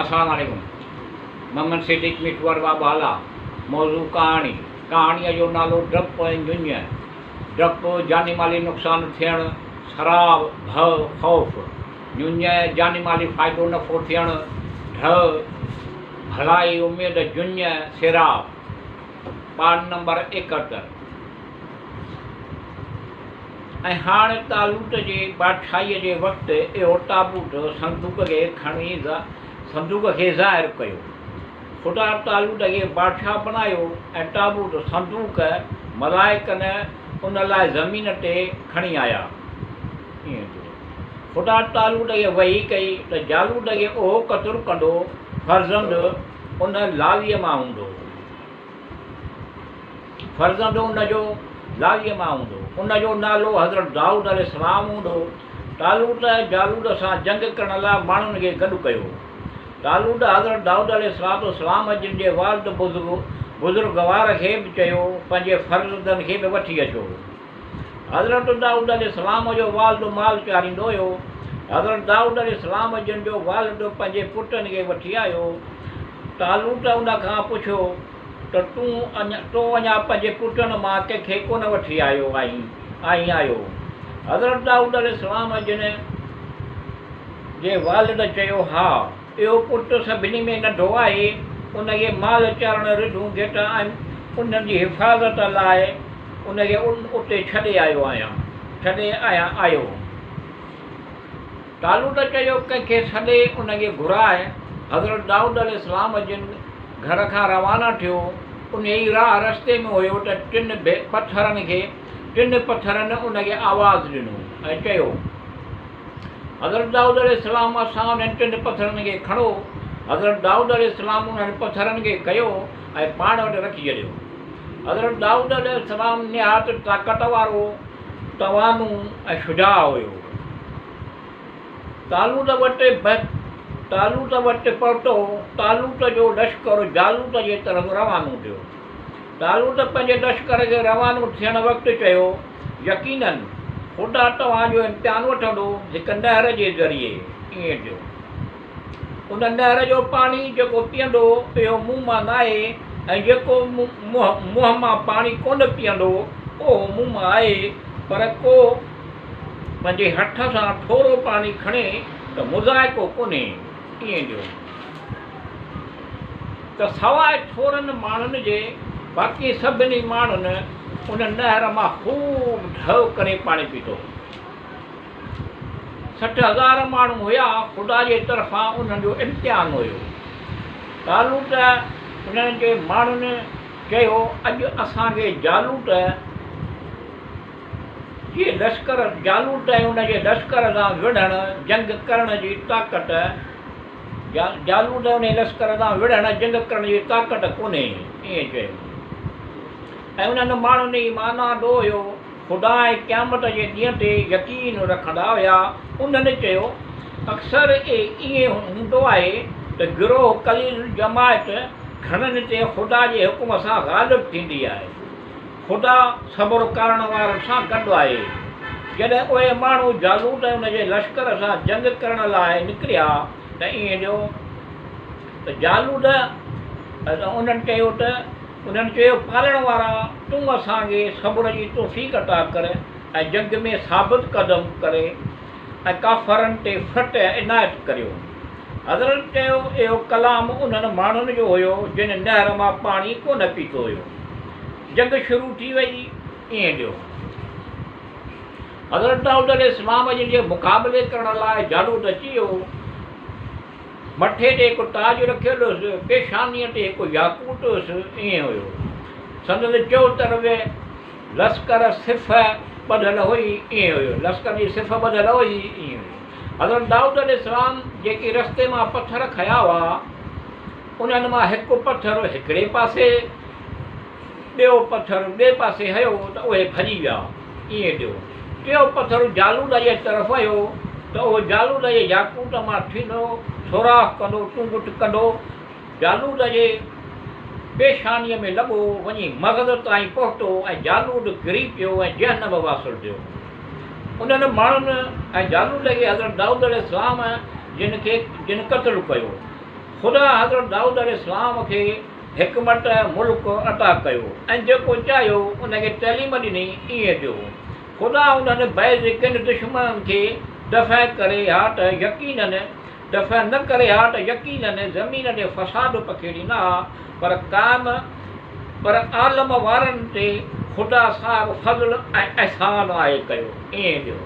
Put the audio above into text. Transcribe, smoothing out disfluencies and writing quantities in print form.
السلام عليڪم محمد صديق مٺوئر بابالا موضوع ڪهاڻي ڪهاڻيء جو نالو ڊپ ۽ ڃڃ ڊپ جاني مالي نقصان ٿيڻ سراب ڀؤ خوف ڃڃ جاني مالي فائدو نفعو ٿيڻ ڍء ڀلائي اميد جڃ سيراب پاڙ نمبر 71. ۽ هاڻ طالوت جي بادشاهيء جي وقت اهو تابوت صندوق کي کڻي صندوق کي ظاهر ڪيو. خدا طالوت کي بادشاهه بڻايو ۽ تابوت صندوق ملائڪن ان لاء زمين تي کڻي آيا. ائين ٿيو. خدا طالوت کي وحي ڪئي ته جالوت کي اهو قتل ڪندو فرزند ان لاويء مان هوندو. فرزند ان جو لاويء مان هوندو. ان جو نالو حضرت دائود عليه السلام هوندو. طالوت جالوت سان جنگ ڪرڻ لاء ماڻهن کي گڏ ڪيو. طالوت حضرت دائود عليه الصلوة والسلام جن جي والد بزرگوار کي به چيو، پنهنجي فرزندن کي به وٺي اچو. حضرت دائود عليه السلام جو والد مال چاريندو هيو. حضرت دائود عليه السلام جن جو والد پنهنجي پٽن کي وٺي آيو. طالوت ان کان پڇيو ته تون تو اڃا پنهنجي پٽن مان ڪنهن کي ڪونه وٺي آيو آهين آهين آيو؟ حضرت دائود عليه السلام جن جي والد چيو، ها، اهو پٽ سڀني ۾ ننڍو آهي، ان کي مال چارڻ رڍون گهيٽ ۽ انهن جي حفاظت لاء ان کي اتي ڇڏي آيو آهيان ڇڏي آهيان آيو. طالوت چيو، ڪنهن کي سڏي ان کي گهراء. حضرت دائود عليه السلام جن گهر کان روانا ٿيو، انهيء ئي راهه رستي ۾ هيو ته ٽن پٿرن کي ٽن پٿرن ان کي آواز ڏنو ۽ چيو، حضرت دائود عليه السلام اسان انهن ٽن پٿرن کي کڻو. حضرت دائود عليه السلام انهن پٿرن کي کنيو ۽ پاڻ وٽ رکي ڇڏيو. حضرت دائود عليه السلام نهايت طاقت وارو، توانو ۽ شجاع هيو. طالوت وٽ طالوت وٽ پهتو، طالوت جو لشڪر جالوت جي طرف روانو ٿيو. طالوت پنهنجي لشڪر کي روانو ٿيڻ وقت چيو، يقيناً خدا توهان جو امتحان وٺندو هڪ نهر جي ذريعي. ائين ٿيو. ان نهر جو پاڻي جيڪو پيئندو اهو مون مان ناهي ۽ جيڪو منهن مان پاڻي ڪونه پيئندو اهو مون مان آهي پر ڪو پنهنجي هٿ سان ٿورو پاڻي کڻي ته مضائقو ڪونهي. ائين ڏيو ته سواء ٿورن ماڻهن جي باقي سڀني ماڻهن ان نهر مان خوب ڍؤ ڪري پاڻي پيتو. 60,000 ماڻهو هيا، خدا جي طرفان انهن جو امتحان هيو. طالوت انهن جي ماڻهن چيو، اڄ اسان کي جالوت جي لشڪر جالوت ۽ ان جي لشڪر سان وڙهڻ، جنگ ڪرڻ، جي طاقت جالوت ۽ ان جي لشڪر سان وڙهڻ، جنگ ڪرڻ، جي طاقت ڪونهي. ائين چيو ۽ انهن ماڻهن ايمان آندو هيو. خدا ۽ قيامت جي ڏينهن تي يقين رکندا هيا، انهن چيو، اڪثر ائين هوندو آهي ته گروهه قليل جماعت گهڻن تي خدا جي حڪم سان غالب ٿيندي آهي. خدا صبر ڪرڻ وارن سان گڏ آهي. جڏهن اهي ماڻهو جالوت ۽ ان جي لشڪر سان جنگ ڪرڻ لاء نڪريا ته ائين ڏيو ته جالوت انهن چيو ته. انهن چيو، پالڻ وارا! تون اسان کي صبر جي توفيق عطا ڪر ۽ جنگ ۾ ثابت قدم ڪري ۽ ڪافرن تي فتح عنايت ڪريو. حضرت چيو، اهو ڪلام انهن ماڻهن جو هيو جن نهر مان پاڻي ڪونه پيتو هيو. جنگ شروع ٿي وئي، ائين ڏيو. حضرت دائود عليه السلام جن جي مقابلي ڪرڻ لاء جالوت اچي ويو. مٿي تي هڪ تاج رکيل هيس، پيشانيء تي هڪ ياقوت هيس، ائين هيو. سندس چؤطرف لشڪر صف ٻڌل هئي، ائين هيو. لشڪر جي صف ٻڌل هئي، ائين هيو. حضرت دائود عليه السلام جيڪي رستي مان پٿر کنيا هئا، انهن مان هڪ پٿر هڪڙي پاسي، ٻيو پٿر ٻئي پاسي هنيو ته اهي ڀڄي ويا. ائين ٿيو. ٽيون پٿر جالوت جي طرف هنيو ته اهو جالوت جي ياقوت مان ٿيندو سوراخ ڪندو ٽونگٽ ڪندو جالوت جي پيشانيء ۾ لڳو، وڃي مغز تائين پهتو ۽ جالوت ڪري پيو ۽ جهنم واصل ٿيو. انهن ماڻهن ۽ جالوت کي حضرت دائود عليه السلام جن کي جن قتل ڪيو. خدا حضرت دائود عليه السلام کي حڪمت ۽ ملڪ عطا ڪيو ۽ جيڪو چاهيو ان کي تعليم ڏني ائين جو خدا انهن بعض ڪن دشمنن کي دفع ڪري ها ته يقيناً دفع نه ڪري ها ته يقيناً زمين تي فساد پکيڙيندا ها پر قائم پر عالم وارن تي خدا صاحب فضل ۽ احسان آهي ڪيو ائين جو.